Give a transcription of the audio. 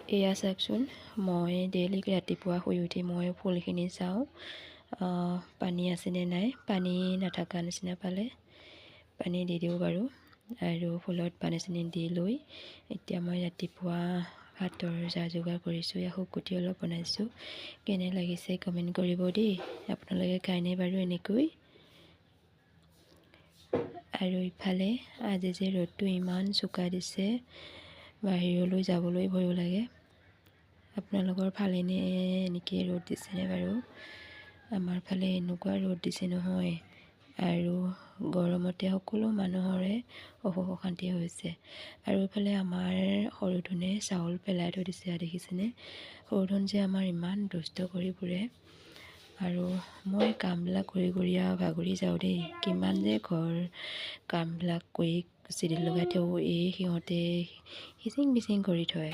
এয়া চাওকচোন, মই ডেইলি ৰাতিপুৱা শুই উঠি মই ফুলখিনি চাওঁ, পানী আছেনে নাই। পানী নথকা নিচিনা পালে পানী দি দিওঁ বাৰু। আৰু ফুলত পানী চানী দি লৈ এতিয়া মই ৰাতিপুৱা ভাতৰ যা যোগাৰ কৰিছোঁ। এয়া শুকুতি অলপ বনাইছোঁ। কেনে লাগিছে কমেণ্ট কৰিব দেই। আপোনালোকে খায়নে বাৰু এনেকৈ? আৰু ইফালে আজি যে ৰ'দটো ইমান চোকা দিছে, বাহিৰলৈ যাবলৈ ভয়ো লাগে। আপোনালোকৰ ফালেনে এনেকৈ ৰ'দ দিছেনে বাৰু? আমাৰ ফালে এনেকুৱা ৰ'দ দিছে নহয়, আৰু গৰমতে সকলো মানুহৰে অসুখ অশান্তি হৈছে। আৰু ইফালে আমাৰ সৰুধনে চাউল পেলাই থৈ দিছে, দেখিছেনে? সৰুধন যে আমাৰ ইমান দুষ্ট কৰি ফুৰে। আৰু মই কামবিলাক কৰি কৰি আৰু ভাগৰি যাওঁ দেই। কিমান যে ঘৰ কামবিলাক কৰি চিজিল লগাই থওঁ, এই সিহঁতে সিচিং বিচিং কৰি থয়।